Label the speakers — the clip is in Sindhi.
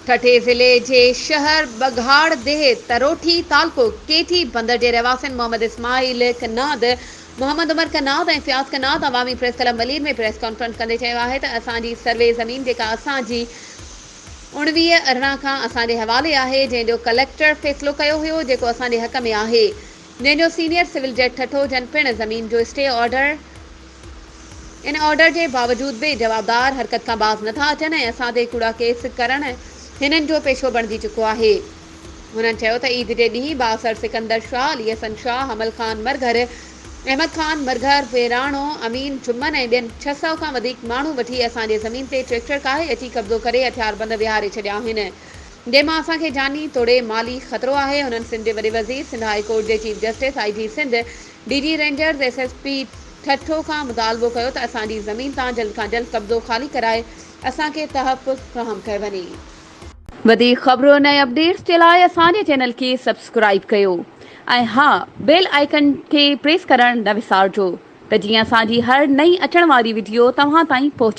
Speaker 1: ٺٽي ضلعي جي شهر ٻگهاڙ ديهه تروٺي تعلقو ڪيٽي بندر جي رهواسين محمد اسماعيل ڪناد، محمد عمر ڪناد ۽ فياض ڪناد عوامي press club Malir ۾ press conference ڪندي چيو آهي ته اسان جي سروي زمين جيڪا اسان جي 19 18 کان اسان جي حوالي آهي جنهن جو ڪليڪٽر فيصلو ڪيو هيو جيڪو اسان جي حق ۾ آهي جنهن جو سينيئر سول جج ٺٽو جن پڻ زمين جو اسٽي آرڊر ان آرڊر جي باوجود به جوابدار حرڪت کان باز نٿا اچن ۽ اسان تي ڪوڙا ڪيس ڪرڻ هنن جو پيشو بڻجي چڪو آهي. هنن چيو ته عيد جي ڏينهن بااثر سڪندر شاهه، علي حسن شاهه، حمل خان مرگهر، احمد خان مرگهر، ويراڻو، امين جمن ۽ ٻين 600 کان وڌيڪ ماڻهو وٺي اسان جي زمين تي ٽريڪٽر ڪاهي اچي قبضو ڪري هٿياربند ويهاري ڇڏيا آهن جنهن مان اسان کي جاني توڙي مالي خطرو آهي. هنن سنڌ جي وڏي وزير، سنڌ هاء ڪورٽ جي چيف جسٽس، I جي سنڌ، ڊي جي Rangers, S S P Thatta کان مطالبو ڪيو ته اسان جي زمين تان جلد کان جلد قبضو خالي ڪرائي اسان کي تحفظ فراهم ڪيو وڃي. وڌيڪ خبرن ۽ اپڊيٽس جي لاء اسان جي چينل کي سبسڪرائيب ڪيو ۽ ها بيل آئيڪن کي پريس ڪرڻ نه وسارجو ته جيئن اسان جي هر نئين اچڻ واري وڊيو توهان تائين پهچي.